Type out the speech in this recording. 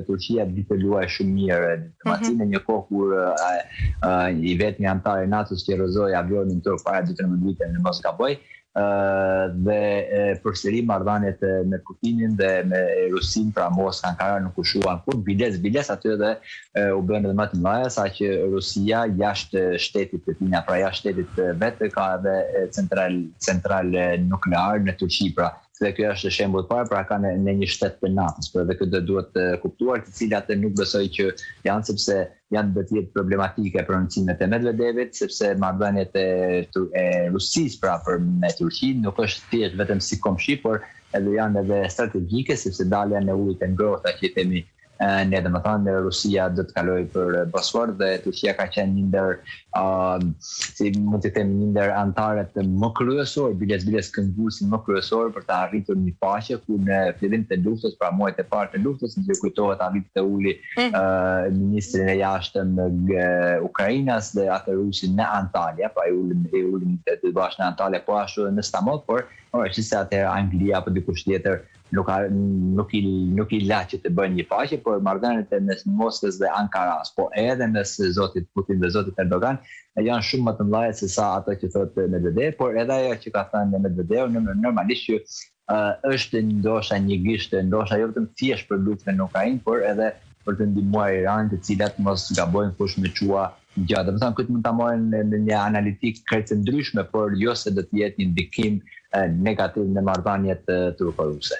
Turqia di të luajë shumë mirë diplomacinë mm -hmm. në një kohë kur uh, i vetmi anëtar i NATO-s që rrëzoi avionin turk para 12 viteve në mos gaboj, dhe përsëri marrëdhëniet me Putinin dhe me Rusinë, pra Moska Ankara nuk u shuan kurrë, biles biles aty edhe u bënë edhe më të mëdha, sa që Rusia jashtë shtetit të tij, pra jashtë shtetit të vet ka edhe central central nuklear në Turqi, pra dhe kjo është shembull i parë, pra ka në, në një shtet të NATO-s, por edhe këtë duhet të kuptuar, të cilat nuk besoj që janë sepse janë do të jetë problematike prononcimet e Medvedevit, sepse marrëdhëniet e, e Rusisë pra për me Turqinë nuk është thjesht vetëm si komshi, por edhe janë edhe strategjike, sepse dalja në ujët e ngrohta që i themi ne domethënë Rusia do të kalojë për Bosfor dhe Turqia ka qenë një ndër uh, si mund të themi një ndër anëtarët më kryesor, biles biles këmbëngulësin më kryesor për të arritur një paqe ku në fillim të luftës, pra muajt e parë të luftës, nëse ju kujtohet arriti të uli mm. uh, ministrin e jashtëm uh, ukrainas dhe atë rusin në Antalya, pra i ulën i ulën të dy bashkë në Antalya, po ashtu edhe në Stamboll, por pavarësisht se atëherë Anglia apo dikush tjetër nuk a, nuk i nuk i la që të bëjnë një paqe, por marrëdhëniet mes Moskës dhe Ankaras, po edhe mes zotit Putin dhe zotit Erdogan janë shumë më të mëdha se sa ato që thotë Medvedev, por edhe ajo që ka thënë Medvedev normalisht që uh, është ndoshta një gisht, ndoshta jo vetëm thjesht për luftën në Ukrainë, por edhe për të ndihmuar Iranin, të cilat mos gabojnë kush me çua gjë. Domethënë këtë mund ta marrin në, në një analitikë krejt të ndryshme, por jo se do të jetë një ndikim negativ në marrëdhëniet turko-ruse.